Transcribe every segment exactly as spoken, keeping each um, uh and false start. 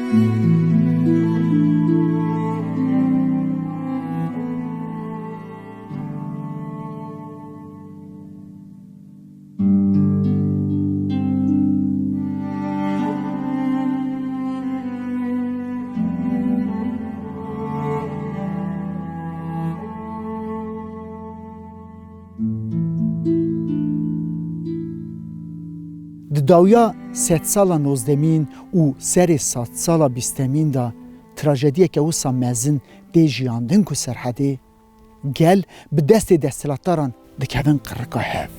Di dawiya sedsala nozdemîn û serê sedsala bîstemîn de trajediyeke wisa mezin tê jiyandin ku Serhedê gel bi destê desthilatdaran dikevin qirika hev.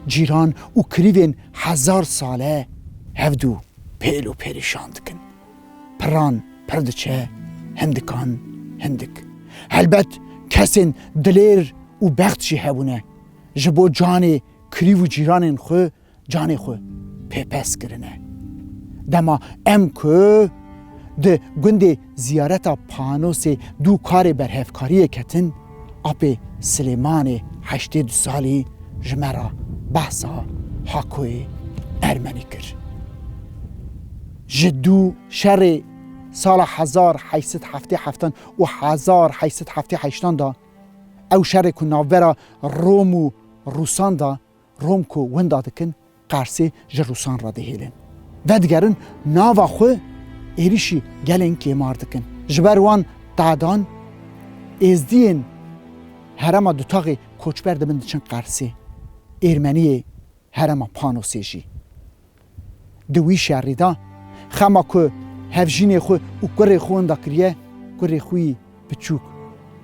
Cîran û kirîvên hezar sale hevdû pêl û perîşan dikin. Piran pir diçe, hindikan hindik. Helbet kesên dilêr û bext jî hebûne. Ji bo canê kirîv û cîranên xwe canê xwe pêpes kirine. Dema em ku di gundê ziyareta Panosê dû karê berhevkariyê ketin, apê Silêmanê heştê du salî ji me re behsa Hakoyê Ermenî kir. Ji dû şerê sala hezar heyt sed heftê heftan û hezar heyt sed heftê heştan de ew şerê ku navbera Rom û Rûsan de Rom ku winda dikin, Qersê ji Rûsan re dihêlin. Vedigerin nava xwe êrîşî gelên kêmar dikin. Ji ber wan tadan Êzdiyên herêma Dutaxê koçber dibin diçin Qersê. Êrmeniyê herêma Panosê jî. Di wî şerî de xema ku hevjînê xwe û kurê xwe winda kiriye, kurê xwe yî biçûk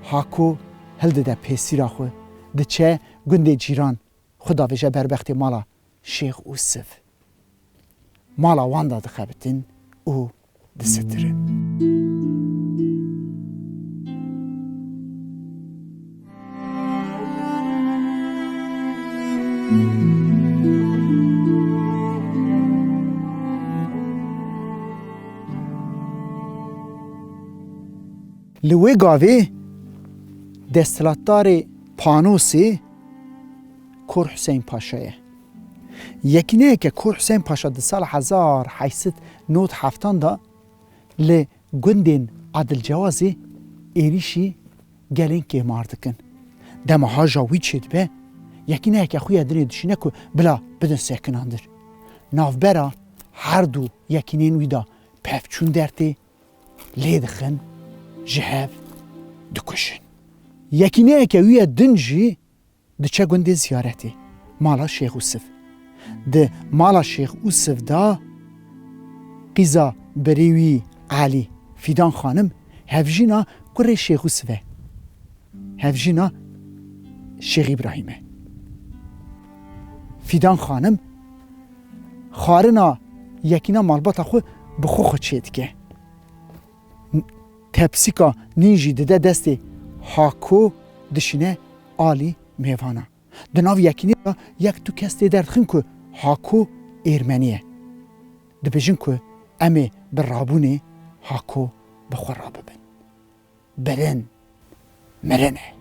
Hako hildide pêsîra xwe, diçe gundê cîran. Xwe davêje berbextê mala Şêx Ûsiv. Mala wan de dixebitin û disitirin. Li wê gavê desthilatdarê Panosê Kor Huseyn Paşa ye. Yekîneyeke Kor Huseyn Paşa di sala hezar heyt sed nod heftan de li gundên Adilcewazê êrîşî gelên kêmar dikin. Dema haja wî çêdibe, yekîneyeke xwe ya dinê dişîne ku bila bidin sekinandin. Navbera her du yekîneyên wî de pevçûn dertê, lê dixin, ji hev dikujin. Yekîneyeke wî ya din jî diçe gundê ziyaretê, mala Şêx Ûsiv. Di mala Şêx Ûsiv de qîza birê wî Elî, Fîdan Xanim, hevjîna kurê Şêx Ûsiv e. Hevjîna Şêx Îbrahîm e. Fîdan Xanim xwarina yekîna malbata xwe bi xwe xwe çêdike. Tepsîka nîn jî dide destê Hako, dişîne alî mêvana. Di nav yekînê de yek du kes tê derdixin ku Hako êrmenî ye. Dibêjin ku em ê bi rabûnê Hako bi xwe re bibin. Birin, mirin e.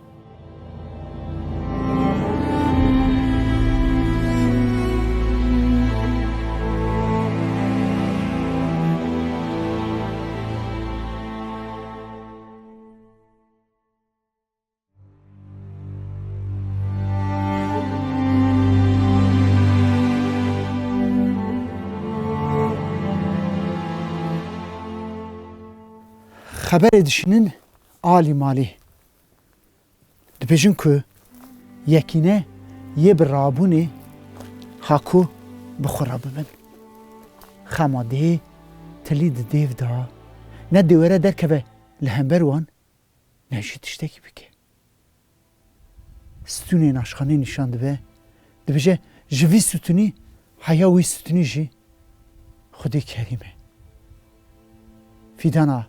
Xeberê dişînin alî malî. Dibêjin ku yekîne yê bi rabûnê Hako bi xwe re bibin. Xema dê tilî di dêv de, ne dê were derkeve li hember wan, ne jî tiştekî bike. Stûnên aşxanê nîşan dibe, dibêje, ji vî stûnî heya wî stûnî jî Xwedê kerîm e. Fîdana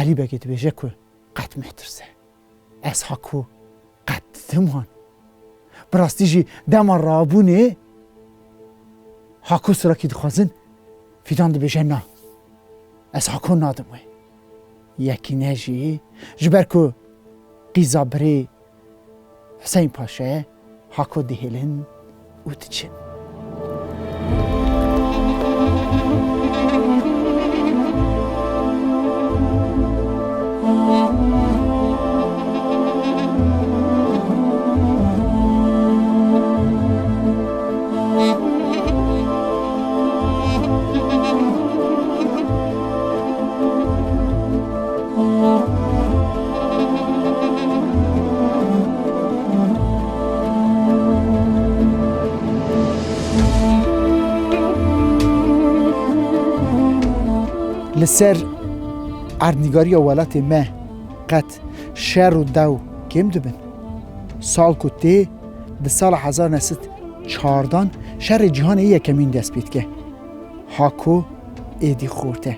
Elî Begê dibêje ku qet metirse. Ez Hako qet didim wan. Bi rastî jî dema rabûnê Hako sirakî dixwazin, Fîdan dibêje na. Ez Hako nadim wê. Yekîne jî ji ber ku qîza birê Huseyn Paşa ye, Hako dihêlin û diçin. Li ser erdnîgariya welatê me qet şer û dew kêm dibin. Sal ku tê, di sala hezar neh sed çardan şerê cîhanê yekemîn dest pê dike. Hako êdî xort e.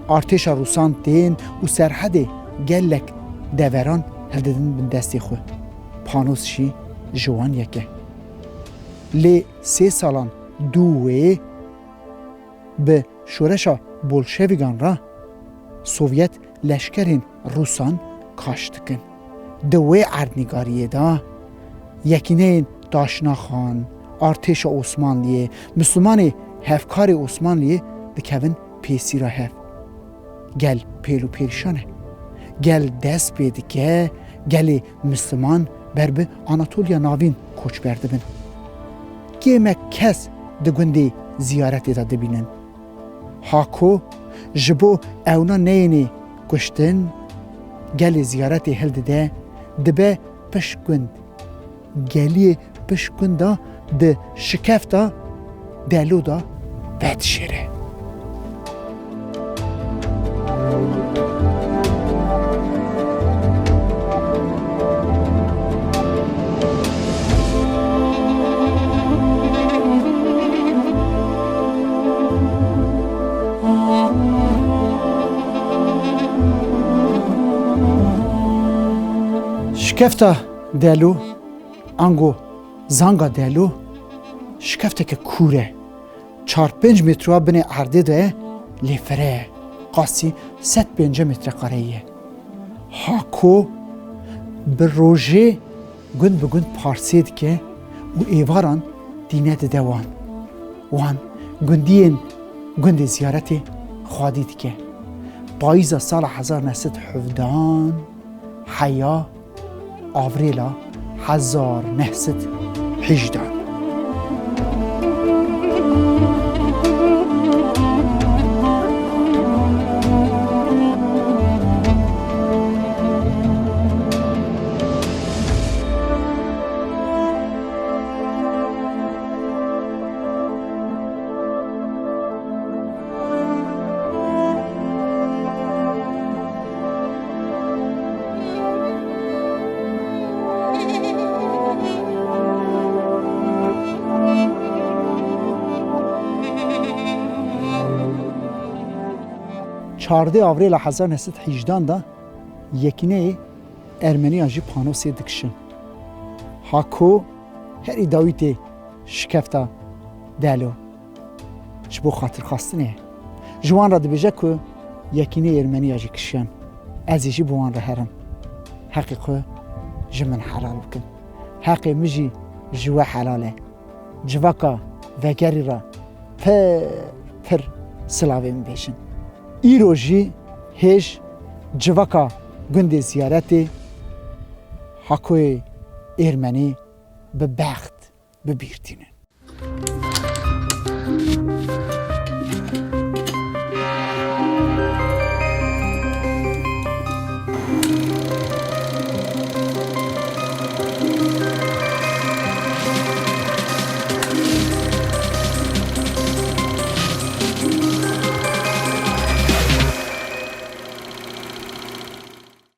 Artêşa Rûsan tên û serhedê gelek deveran hildidin bin destê xwe. Panos jî ji wan yek e. Lê sê salan dû wê bi şoreşa Bolşevîgan re Sovyet leşkerên Rûsan kaş dikin. Di wê erdnîgariyê de yekîneyên daşnaxan, artêşa Osmanliyê, Mislimanê hevkarê Osmanliyê dikevin pêsîra hev. Gel pêl û pêrîşan e. Gel dest pê dike, gelê Misliman ber bi Anatoliya Navîn koçber dibin. Kêmek kes di gundê ziyaretê de dibînin. Hako ji bo ewna neyênê kuştin, gelê ziyaretê hildide, dibe pişt gund. Geliyê pişt gunda di şikefta Delo de vedişêre. Şikefta Delo, ango zanga Delo, şikefteke kûr e. Çar pênc metre binê erdê de ye, lê fireh e, qasî sed pêncî metrekareyî ye. Hako bi rojê gund bi gund parsê dike û êvaran tîne dide wan. Wan gundiyên gundê ziyaretê xwedî dike. Payîza sala hezar neh sed hevdehan heya Avrêla hezar neh sed hejdan. Çardê Avrêla hezar neh sed hejdan de Yekîneyê Ermeniya jî panosê dikişin. Hako herî dawî tê şikefta Delo. Ji bo xatirxwestinê ji wan re dibêje ku Yekîneyê Ermeniya jî kişiyan. Ez ê jî bi wan re herim. Heqê xwe ji min helal bikin. Heqê min jî ji we helal e. Civaka vegerî re pir pir silavê min bêjin. Îro jî hêj civaka gundê ziyaretê Hakoyê Êrmenî bi bext bi bîr tînin.